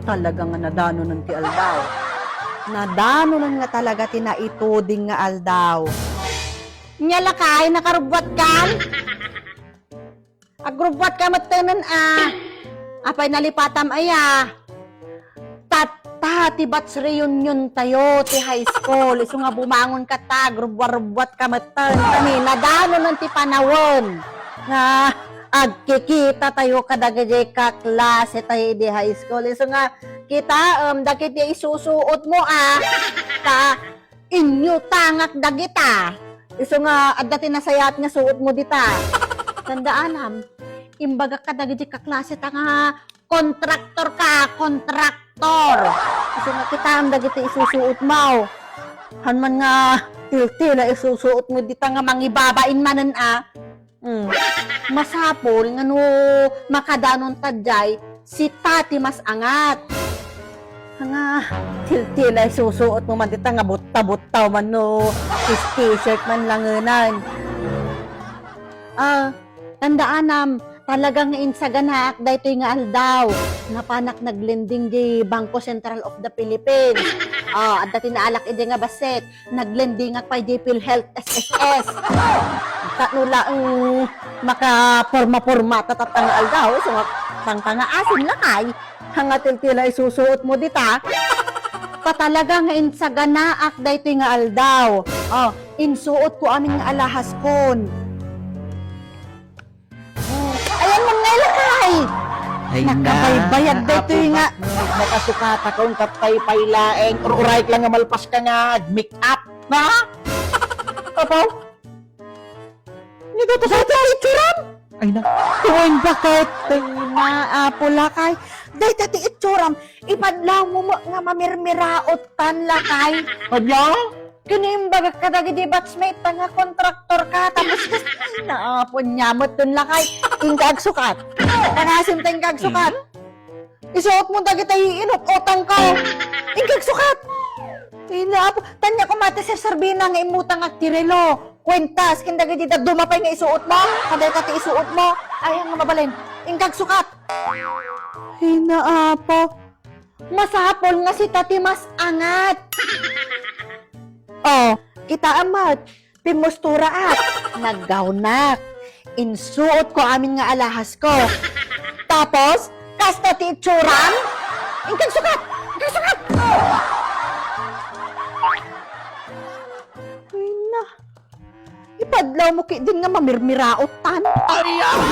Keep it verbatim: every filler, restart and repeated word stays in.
Talaga nga nadanonen ti aldaw. Nadanonen nga talaga ti naituding nga aldaw. Nya lakay, nakarubbuatkan? Agrubbuatka metten a. Apay nalipatam aya? Tatta ti batch reunion tayo ti high school. Isu nga bumangon ka ta, agrubbuarubbuatka metten. Kami, nadanonen ti panawen nga agkikita tayo kadagiti kaklase tayo idi high school. Isu nga, kitaem, dagiti isusuot mo a, ta inyutangak dagita. Isu nga, adda ti nasayaat nga suot mo dita. Tandaanam, imbagak kadagiti kaklase ta nga kontraktor ka, kontraktor. Isu nga, kitaem dagiti isusuot mo. Han man nga tiltila isusuot mo dita nga mangibabain manen a. Hmm. Masapul nga no makadanon ta jay, sita ti mas angat. Nga, tiltila isusuot mo man dita nga butta-butta man no, is t-shirt man langenan. Ah, tandaanam, talaga nga insaganaak daytoy nga aldaw. Napanak naglending di Bangko Sentral of the Philippines. Ah, adda ti naalak idi nga bassit. Naglendingak pay di PhilHealth S S S. Tapno laeng makaporma-porma ta tatta nga aldaw, isu nga pangpangaasim lakay, nga tiltila isusuot mo dita. Ta talaga nga insaganaak daytoy nga aldaw. Oh, insuot ko amin nga alahas kon. Ayan man nga ilakay. Ay, nakabaybayag na, daytoy nga. Apo, bakit? Nakasukatakon, kat pay pay laeng. Ur-urayek lang nga malpas ka nga make up, na? Apo? Ni dito sa ito, itsuram? Ay, na. Tuwing bakit? Ay, na, apo, lakay. Dayta ti itsuram. Ipadlaw mo mo nga mamirmiraot tan, lakay. Anya? Kini imbagak kadagiti batchmate ta nga kontraktor ka, tapos kas-, ay, naapo, nya met ton lakay, inka agsukat. Pangasim ta inka agsukat. Isuot mo dagiti inut-utang ko. Inka agsukat. Ay, naapo, tanya ko mati Sir Sarbina nga imutang agtirelo. Kwentas, ken dagiti dadduma pay nga isuot mo. Kaday ka ti isuot mo. Ay, nga mabalin. Inka agsukat. Ay, naapo. Masapul nga sita ti mas angat. Oh, kitaem met, pimmusturaak, naggawnak. Insuot ko amin nga alahas ko. Tapos, kasta ti itsuram? Inka agsukat! Inka agsukat! Ay na. Ipadlaw mo ki din nga mamirmiraot tan. Ay, ah!